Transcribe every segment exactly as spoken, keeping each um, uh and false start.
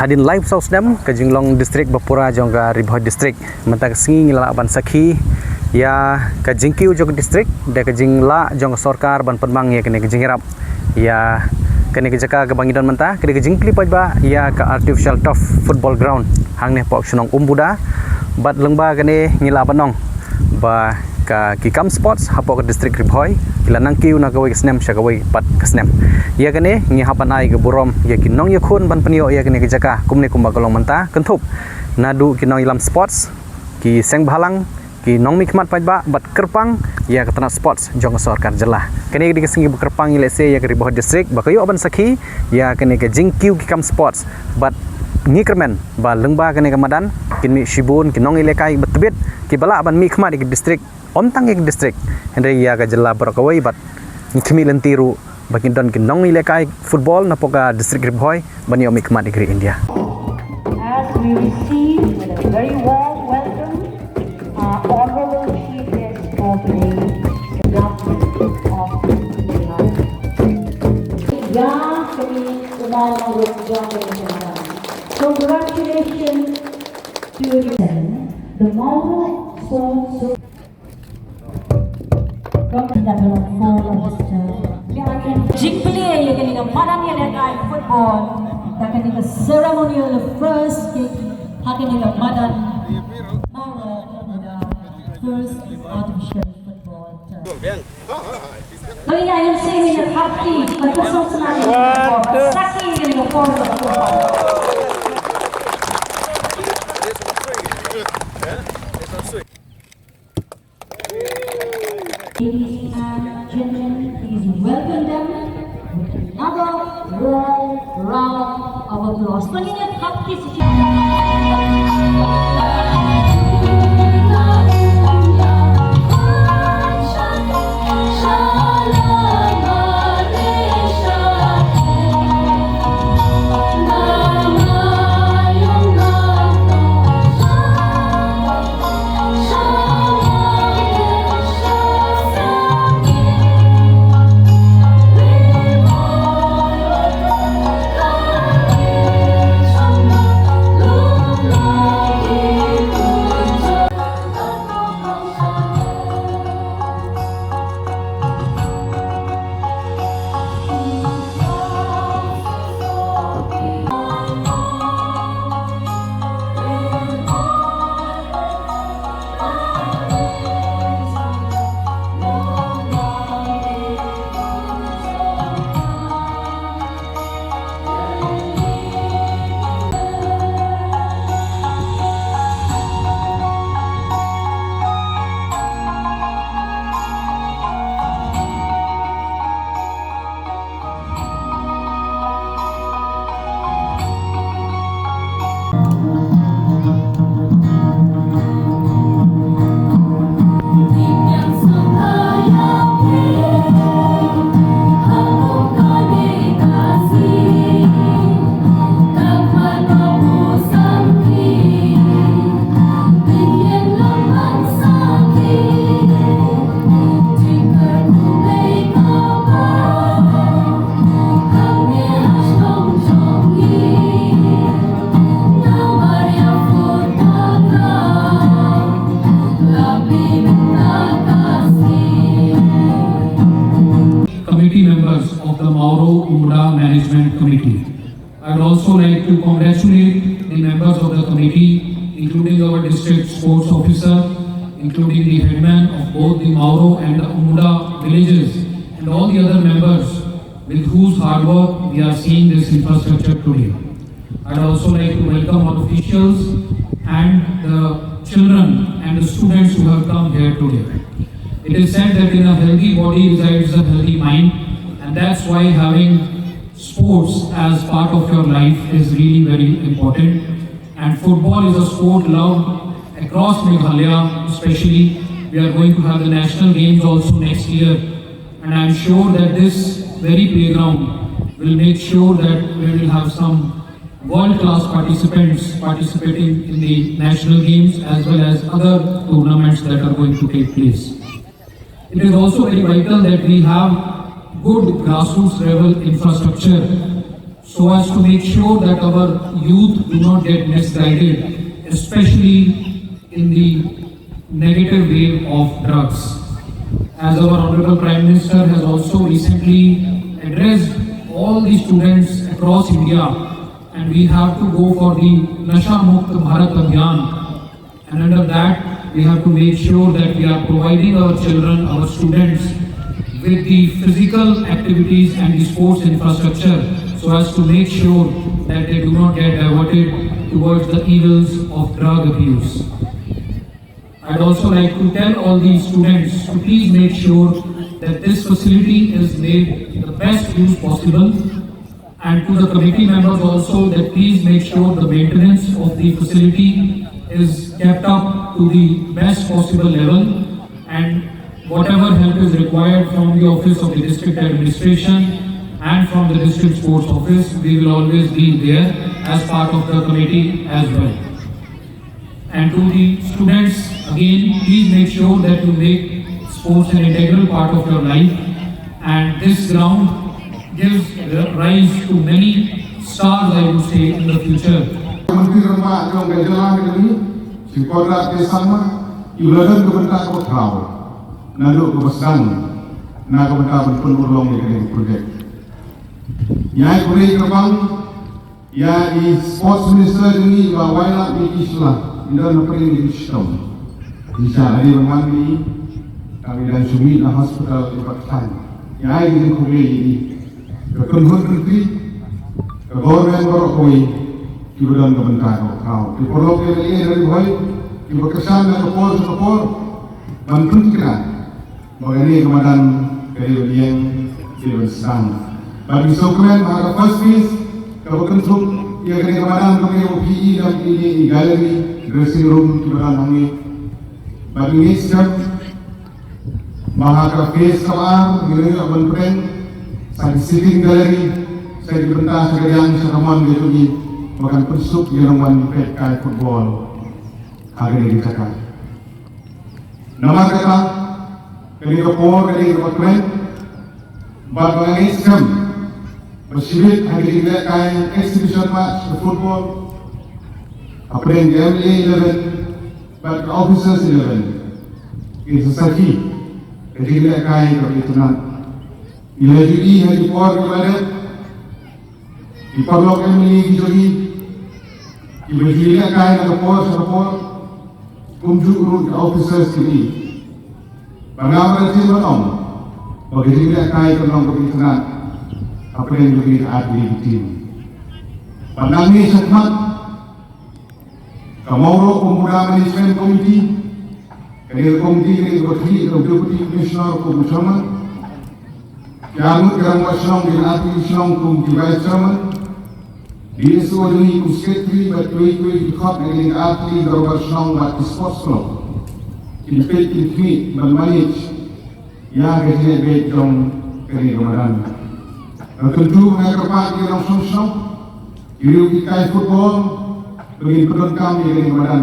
Hadien laiphew saw snem ka jinglong district bapura jong ka Ri Bhoi District, mynta ka sngi ngi la lah ban sakhi ïa ka jingkiew jong ka district da ka jinglah jong ka sorkar ban pynbang ïa kane ka jingïarap. Ïa kane ka jaka kaba ngi don mynta ka dei ka jingplie paidbah ïa ka artificial turf football ground hangne hapoh shnong Umbuda. Bad lyngba kane ngi lah ban ong ba ka ki kam sports hapoh ka district Ri Bhoi ki la nang kiew na kawei ka snem sha kawei pat ka snem. Ïa kane ngi hap ban ai ka burom ïa ki nongïakhun ban pynïoh ïa kane ka jaka kumne kumba ka long mynta, kynthup naduh ki nongïalam sports, ki seng bhalang, ki nongmihkhmat paidbah bad kyrpang ïa ka tnat sports jong ka sorkar jylla. Kane ka dei ka sngi ba kyrpang ïalehse ïa ka Ri Bhoi District ba ka ïoh ban sakhi ïa kane ka jingkiew ki kam sports. Bad ngi kyrmen ba lyngba kane ka madan kin mih shibun ki nongïalehkai ba tbit kiba lah ban mihkhmat ïa ka district, ym tang ïa ka district hynrei ïa ka jylla baroh kawei. Bad ngi khmih lynti ruh ba kin don ki nongïalehkai football napoh ka district Ri Bhoi ban ïoh mihkhmat ïa ka ri India. As we receive with a very warm welcome our honorable chief guest for today, the government of India. Ïa kane u maw ruh jong kane ka madan. Congratulations to you. The Mawroh Sports Jingplie ïa kane ka madan ïalehkai football da kane ka ceremonial first kick ha kane ka madan Mawroh Umbuda, first artificial football turf. Kali ya yung sini yung hapki, magpasok sa natin. Saki yung football. Ladies and gentlemen, please welcome them with another warm round of applause. Pangin at hapki sa Committee members of the Mawroh Umbuda Management Committee. I'd also like to congratulate the members of the committee, including our district sports officer, including the headman of both the Mawroh and the Umbuda villages, and all the other members with whose hard work we are seeing this infrastructure today. I'd also like to welcome our officials and the children and the students who have come here today. It is said that in a healthy body resides a healthy mind, and that's why having sports as part of your life is really very important. And football is a sport loved across Meghalaya, especially. We are going to have the national games also next year. And I'm sure that this very playground will make sure that we will have some world-class participants participating in the national games as well as other tournaments that are going to take place. It is also very vital that we have good grassroots level infrastructure so as to make sure that our youth do not get misguided, especially in the negative wave of drugs. As our Honorable Prime Minister has also recently addressed all the students across India, and we have to go for the Nasha Mukt Bharat Abhiyan, and under that, we have to make sure that we are providing our children, our students, with the physical activities and the sports infrastructure so as to make sure that they do not get diverted towards the evils of drug abuse. I'd also like to tell all these students to please make sure that this facility is made the best use possible, and to the committee members also, that please make sure the maintenance of the facility is kept up to the best possible level, and whatever help is required from the office of the district administration and from the district sports office, we will always be there as part of the committee as well. And to the students, again, please make sure that you make sports an integral part of your life. And this ground gives rise to many stars, I would say, in the future. Ka Myntri Rangbah jong ka jylla ka jong ngi, Shri Conrad K Sangma, u la don ka bynta kaba khraw naduh kaba sdang na ka bynta ban pynurlong ïa kane ka project. Ïa kane ka bynta, ïa i Sports Minister jong ngi, i Bah Wailadmiki Shylla, i don hapdeng i shitom. I shah ïa ban wan ïa i, tang i dang shu mih na hospital i pat khlaiñ. Ïa i jingkhublei ïa i. Ka kynhun ryntih, ka government baroh kawei, kiba don ka bynta kaba khraw. Ki paralok M L A na Ri Bhoi, kiba kyrshan na ka por sha ka por ban pynthikna ba kane ka madan ka dei ban ïeng, ka dei ban sdang. Bad ngi sngewkmen ba ha ka first phase kaba kynthup ïa kane ka madan, kaba ïa u P E, dang ïa i gallery, dressing room kiba don hangne. Bad ngi ngeit skhem ba ha ka phase kaba ar ngi la ïoh ban pdeng sa ki sitting gallery, sa ki bynta, sa ka liang, sa ka mon ka jong ngi, ba kan pynsuk ïa nongwan peit kai football ha kane ka jaka. Namar kata, kane ka por ka dei kaba kmen, bad ba nga ngeit skhem ba shibit ha ki jinglehkai exhibition match ka football hapdeng ka M L A eleven bad ka officers eleven, kin sa sakhi ka jinglehkai kaba itynnad. Ngi la ju ïohi ha ki por kiba la dep, ki paralok M L A ki jong ngi kiba ju ïalehkai na ka por sha ka por, kumjuh ruh ki officers kiba ïeit. Bad nga ba la tieng ban ong ba ka jinglehkai kan long kaba itynnad hapdeng jong ngi ka artylli ki team. Bad nangne shakhmat, ka Mawroh Bunkura Management Committee, kane ka committee kane kaba khlieh da u Deputy Commissioner kum u chairman, ki arngut ki rangbah shnong, ki artylli ki shnong kum ki vice chairman, D S O jong ngi kum secretary, bad kiwei kiwei ki dkhot na kane ka artylli ki dorbar shnong bad ki sports club, kin peit kin khmih ban manage ïa ka jingïabeit jong kane ka madan. Nga kyntu, nga kyrpad ïa ki nongshong shnong, ki riew ki kai football, ba ngin pyndonkam ïa kane ka madan.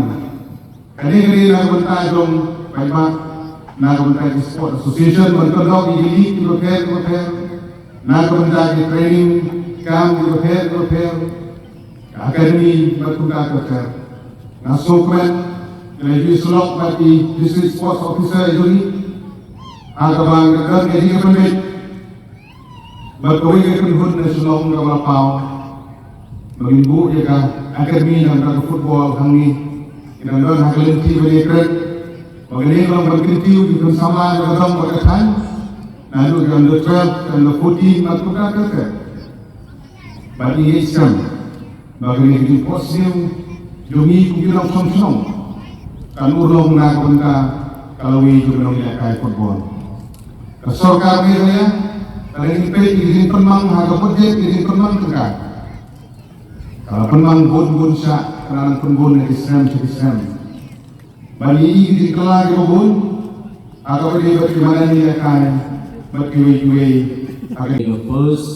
Kane ka dei na ka bynta jong paidbah, na ka bynta ki sport association ban kyndok ïa ki league kiba pher kiba pher, na ka bynta ki training camp kiba pher kiba pher, ka academy bad kumta ter ter. Nga sngewkmen, nga la ju ïasyllok bad i District Sports Officer jong ngi, ha kaba nga don ka jingïapynbeit bad kawei ka kynhun na Shillong kaba la paw ba ngin buh ïa ka academy na ka football hangne. Ki dang don ha ka lynti ban ïakren ba kane ka long ban kyntiew ïa ki khun samla jong ka dong bad ka thaiñ, naduh ki under twelve, ki under fourteen bad kumta ter ter. Bad ngi ngeit skhem ba kane ka jingphohsniew jong ngi kum ki nongshong shnong kan urlong na ka bynta ka lawei jong ka nongïalehkai football. Ka sorkar Meghalaya ka la ïeng peit ïa ka jingpynmang ha ka budget, ïa ka jingpynmang tyngka. Ka la pynmang bun bun shah, ka la nang pynbun na ki snem sha ki snem. Ban ïohi ki jingkylla kiba bun ha kaba ïadei bad ki madan ïalehkai bad kiwei kiwei ha ka. The first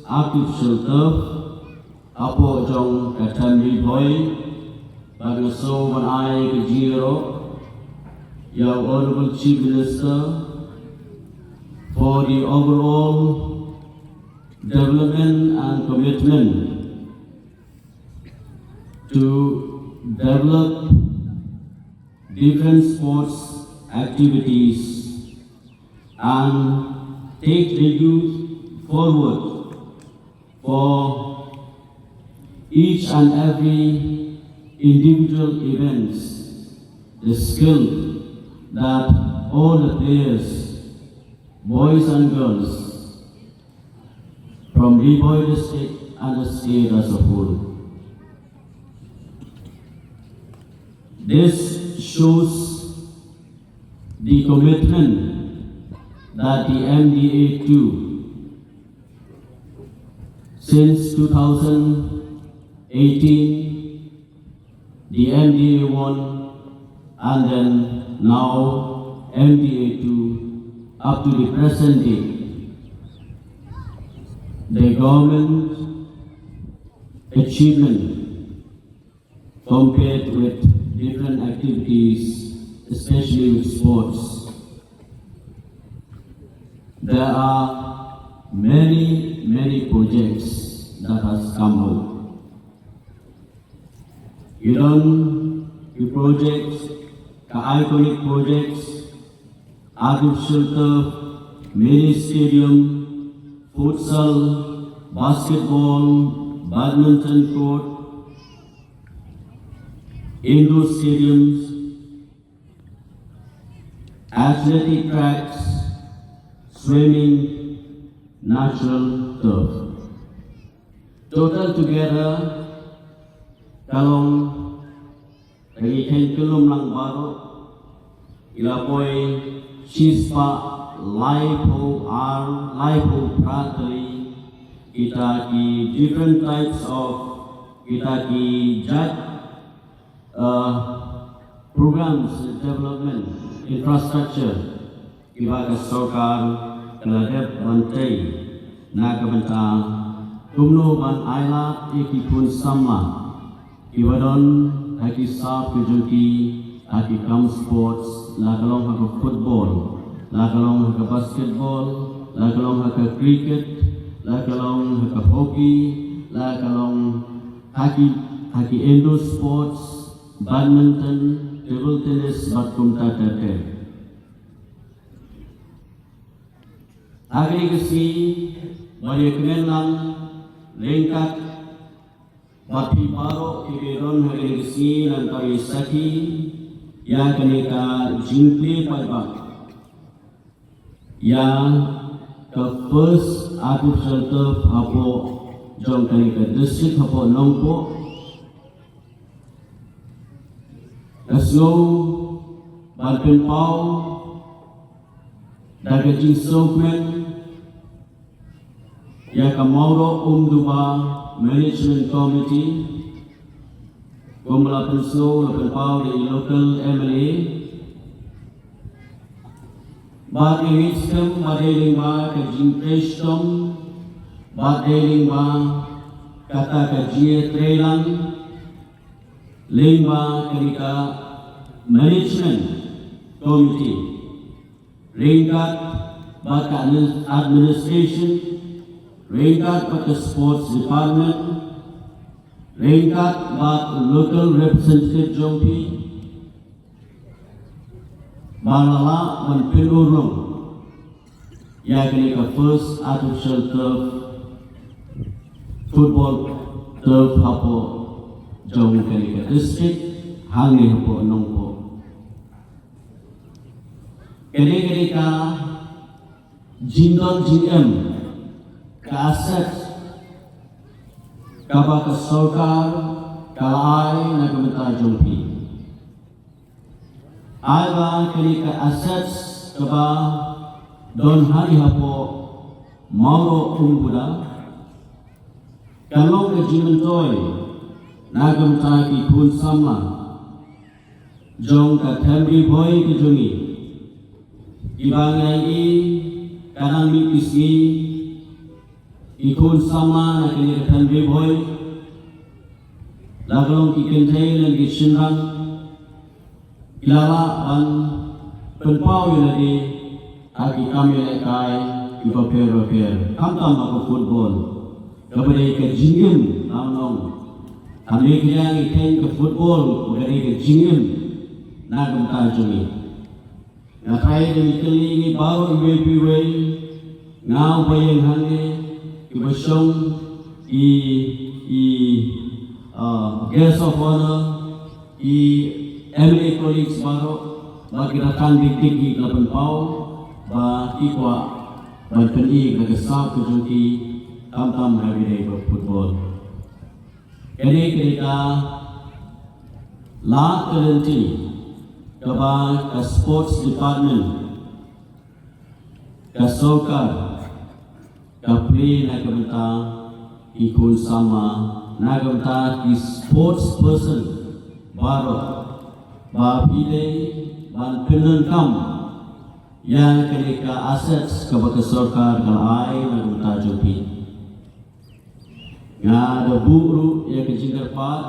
artificial turf hapoh jong ka thaiñ Ri Bhoi, bad nga sngew ban ai ka jingïaroh ïa u Honorable Chief Minister for the overall development and commitment to develop different sports activities and take the youth forward for each and every individual events, the skill that all the players, boys and girls, from Ri Bhoi district and the state as a whole. This shows the commitment that the M D A two, since two thousand eighteen, the M D A one, and then now M D A two, up to the present day, the government achievement compared with different activities, especially with sports. There are many, many projects that has come out. Ki don ki projects, ka iconic projects, artificial turf, mini stadium, futsal, basketball, badminton court, indoor stadiums, athletic tracks, swimming, natural turf. Total together, ka long ka ngi khein kyllum lang baroh, i la poi shispah laiphew ar, laiphew phra tylli kita ki different types of kita ki jait, uh, programs development infrastructure kiba ka sorkar ka la dep ban tei na ka bynta kumno ban ailad ïa ki khun samla kiba don ha ki sap ki jong ki ha ki kam sports, la ka long ha ka football, la ka long ha ka basketball, la ka long ha ka cricket, la ka long ha ka hockey, la ka long ha ki, ha ki indoor sports, badminton, table tennis bad kumta ter ter. Ha kane ka sngi ba ïa kmen lang ryngkat bad phi baroh kiba don ha kane ka sngi, nangta ïa sakhi ïa kane ka jingplie paidbah ïa ka first artificial turf hapoh jong kane ka district hapoh Nongpoh. Ka sngew ban pynpaw da ka jingsngewkmen ïa ka Mawroh Umduba Management Committee, kumba la pynsngew la pynpaw da i local M L A. Bad nga ngeit skhem ba dei lyngba ka jingtrei shitom, bad dei lyngba kata ka jingïatreilang lyngba kane ka management committee, ryngkat bad ka administration, ryngkat bad ka sports department, ryngkat bad local representative jong phi, ba la lah ban pynurlong ïa kane ka first artificial turf, football turf hapoh jong kane ka district, hangne hapoh Nongpoh. Kane, kane ka jingdon jingem, ka asset kaba ka sorkar ka la ai na ka bynta jong phi. Ai ba kane ka assets kaba don hangne hapoh Mawroh Umduba ka long ka jingmyntoi na ka bynta ki khun samla jong ka Them Ri Bhoi ka jong ngi, kiba nga ïohi ka dang mih ki sngi, ki khun samla na kane ka Them Ri Bhoi, la ka long ki kynthei lane ki shynrang, ki la lah ban pynpaw ïa lade ha ki kam ïalehkai kiba pher ba pher, khamtam ha ka football kaba dei ka jingim. Ngan ong, ha Meghalaya ngi khein ka football ba ka dei ka jingim na ka bynta jong ngi. Nga trai da ngi kylli ngi baroh iwei pa iwei, nga uba ïeng hangne, kiba shong, i, i, uh, guest of honor, i M L A colleagues baroh, ba ki da tang dik dik ki la pynpaw ba ki kwah ban pyni ka sap ka jong ki, khamtam ha kane ka football. Kane ka dei ka lad ka lynti kaba ka sports department, ka sorkar, ka plie na ka bynta ki khun samla, na ka bynta ki sports person baroh, ba phi dei ban pyndonkam ïa kane ka assets kaba ka sorkar ka la ai na ka bynta jong phi. Nga da buh ruh ïa ka jingkyrpad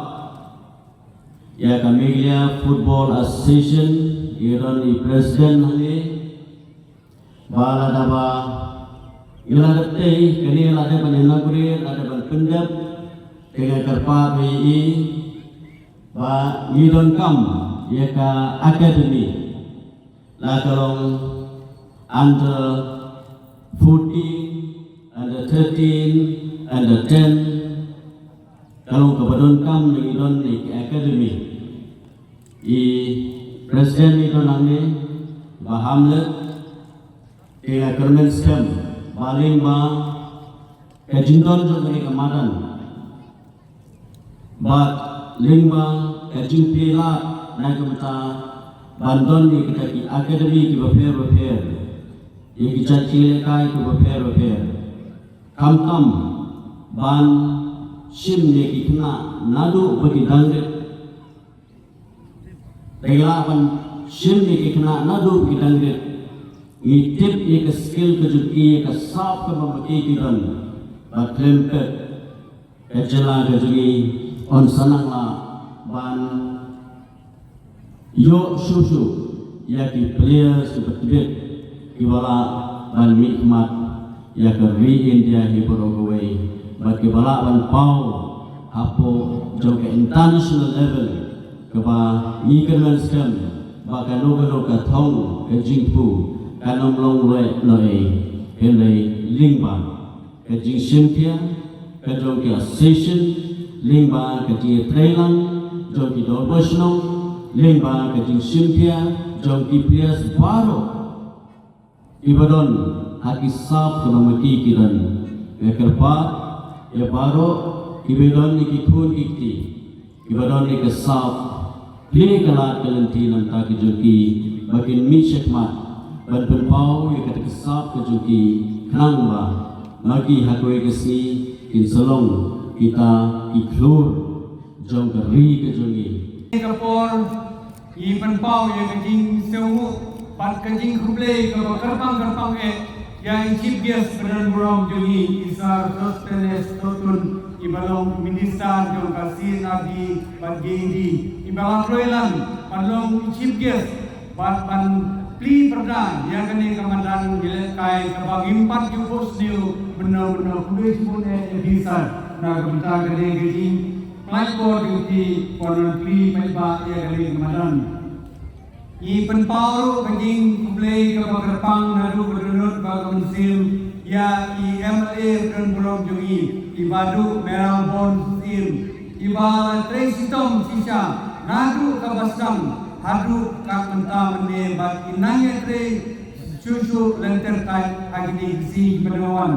ïa ka Meghalaya Football Association, i don i president hangne, ba lada ba ngi la dep tei kane, la dep ban inaugurate, la dep ban pyndep, te nga kyrpad ïa i ba ngi donkam ïa ka academy, la ka long under fourteen, under thirteen, under ten, ka long kaba donkam na ngi don ne ka academy. I president i don hangne, Bah Hamlet, te nga kyrmen skhem ba lyngba ka jingdon jong kane ka madan, bad lyngba ka jingplie lad na ka bynta ban don ïa kita ki academy kiba pher ba pher, ïa ki jait jingïalehkai kiba pher ba pher, khamtam ban shim ïa ki khynnah naduh ba ki dang rit. Te ngi lah ban shim ïa ki khynnah naduh ba ki dang rit. Ngi tip ïa ka skill ka jong ki, ïa ka sap kaba ma ki ki don. Bad khlem pep, ka jylla ka jong ngi yn sa nang lah ban ïoh shuh shuh ïa ki players kiba tbit, kiba lah ban mihkhmat ïa ka ri India hi baroh kawei, bad kiba lah ban paw hapoh jong ka international level, kaba ngi kyrmen skhem ba kano kano ka thong ka jingthmu kan ym long leh noh ei, hynrei lyngba ka jingshim khia ka jong ki association, lyngba ka jingïatreilang jong ki dorbar shnong, lyngba ka jingshim khia jong ki players baroh kiba don ha ki sap kaba ma ki ki don. Nga kyrpad ïa baroh kiba don ïa ki khun ki kti kiba don ïa ka sap, plie ka lad ka lynti na ka bynta ka jong ki, ba kin mih shakhmat ban pynpaw ïa kata ka sap ka jong ki, khnang ba ma ki ha kawei ka sngi kin sa long kita ki khlur jong ka ri ka jong ngi. Ka por ngi pynpaw ïa ka jingsngewnguh bad ka jingkhublei kaba kyrpang kyrpang eh ïa i chief guest ba don burom jong ngi, i Sir Sosthenes Sohtun, iba long minister jong ka C and R D bad G A D, iba la pynlong ban long i chief guest bad ban plie pyrda ïa kane ka madan ïalehkai kaba ngim pat ju buh sniew. Mynno mynno khublei shibun eh ïa phi Sir na ka bynta kane ka jing pynlait por jong phi ban plie paidbah ïa kane ka madan. Ngi pynpaw ruh ka jingkhublei kaba kyrpang naduh ka dohnud bad ka mynsiem ïa i M L A ba don burom jong ngi, i Bah Duh Mayralborn Syiem, iba la trei shitom shisha naduh kaba sdang haduh ka mynta mynne bad i nang ïatrei shuh shuh lynter kait ha kine ki sngi kiba dang wan.